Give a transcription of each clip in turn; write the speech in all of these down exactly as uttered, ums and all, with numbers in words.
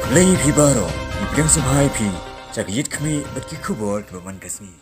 Lei phi baroh, ngi pdiang sngewbha ïa phi, sha ka jingïakhmih bad ki khubor kiba man ka sngi.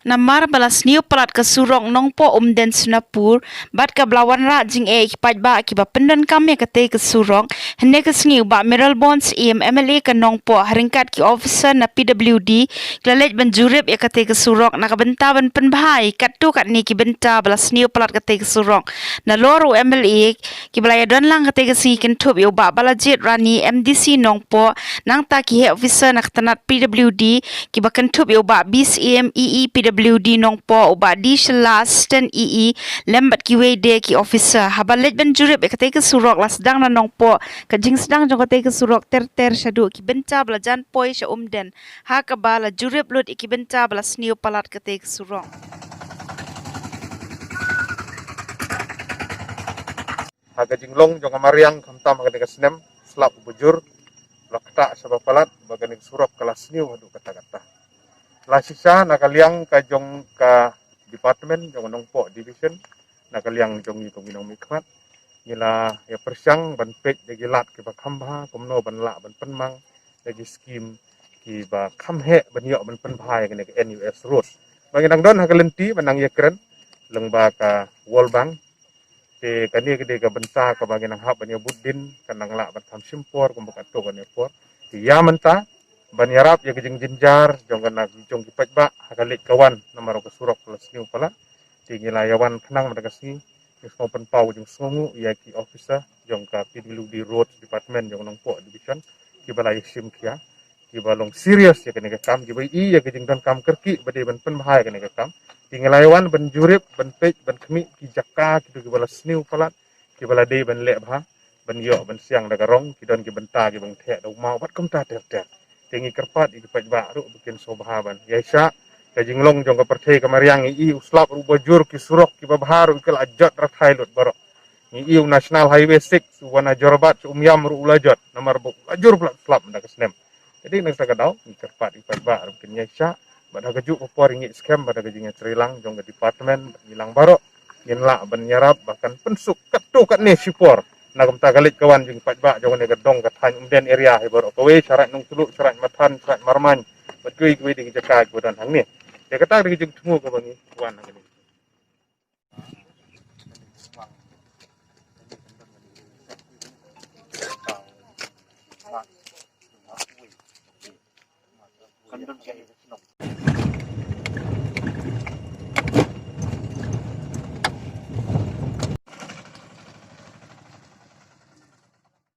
Namar ba la sniew palat ka surok Nongpoh Umden Sonapur, bad ka ba la wanrah jingeh ïa ki paidbah kiba pyndonkam ïa katei ka surok, hynne ka sngi u Bah Mayralborn Syiem, M L A ka Nongpoh, ha ryngkat ki officer na P W D, ki la leit ban jurip ïa katei ka surok na ka bynta ban pynbha ïa katto katne ki bynta ba la sniew palat katei ka surok. Nalor u M L A, kiba la ïadon lang katei ka sngi kynthup ïa u Bah Balajied Rani, M D C Nongpoh, nangta ki heh officer na ka tnat P W D, kiba kynthup ïa u Bah B Syiem, E E P W D Nongpoh, u Bah D Shylla, Assistant E E, lem bad kiwei de ki officer. Haba leit ban jurip ïa katei ka surok la sdang na Nongpoh, ka jingsdang jong katei ka surok ter ter shaduh ki bynta ba la jan poi sha Umden, ha kaba la jurip lut ïa ki bynta ba la sniew palat katei ka surok. Ha ka jinglong jong ka mariang khamtam ha kane ka snem, slap uba jur, la ktah shaba palat, ba kane ka surok ka la sniew haduh katta katta. La shisha na ka liang ka jong ka department jong ka Nongpoh Division, na ka liang jong ngi kum ki nongmihkhmat, ngi la ïa pyrshang ban peit da ki lad kiba kham bha, kumno ban lah ban pynmang da ki skim kiba kham heh ban ïoh ban pynbha ïa kane ka N U S road. Ba ngi dang don ha ka lynti ban nang ïakren lyngba ka World Bank. Te kane ka dei ka bynta kaba ngi nang hap ban ïa bud dien, kan nang lah ban kham shim por kumba katto katne por. Te ïa mynta ban ïarap ïa ka jingjynjar jong ka na jong ki paidbah ha ka leit ka wan namar ka surok ka la sniew palat. Te ngi la ïa wan khnang mynta ka sngi, ngi sngewpynpaw jingsngewnguh ïa ki officer jong ka P W D Road Department jong Nongpoh Division, kiba la ïa shim khia, kiba long serious ïa kane ka kam, kiba ïohi ïa ka jingdonkam kyrkieh ba dei ban pynbha ïa kane ka kam. Te ngi la ïa wan ban jurip, ban peit, ban khmih ki jaka kiba, kiba la sniew palat, kiba la dei ban leh bha, ban ïoh ban siang da ka rong, ki don ki bynta kiba ngi theh da u maw bad kumta ter ter. Te ngi kyrpad ïa ki paidbah ruh ba kin sngewbha ban ïaishah. Ka jinglong jong ka pyrthei ka mariang, ngi ïohi u slap ruh uba jur, ki surok kiba bha ruh ki la jot rathai lut baroh. Ngi ïohi u National Highway six uba na Jorabat sha Umiam ruh u la jot namar ba u la jur palat slap mynta ka snem. Te dei na kata ka daw ngi kyrpad ïa ki paidbah ruh ba kin ïaishah, bad ha kajuh ka por ngi ngeit skhem bad ha ka jingïatreilang jong ka department bad ngi lang baroh, ngin lah ban ïarap ba kan pynsuk katto katne shipor na ka bynta ka leit ka wan jong ki paidbah jong kane ka dong ka thaiñ Umden area hi baroh kawei, Sharaid Nongtluh, Sharaid Mathan, Sharaid Marmain, bad kiwei kiwei de ki jaka kiba don hangne. Te kata ka dei ka jingthmu kaba ngi wan hangne.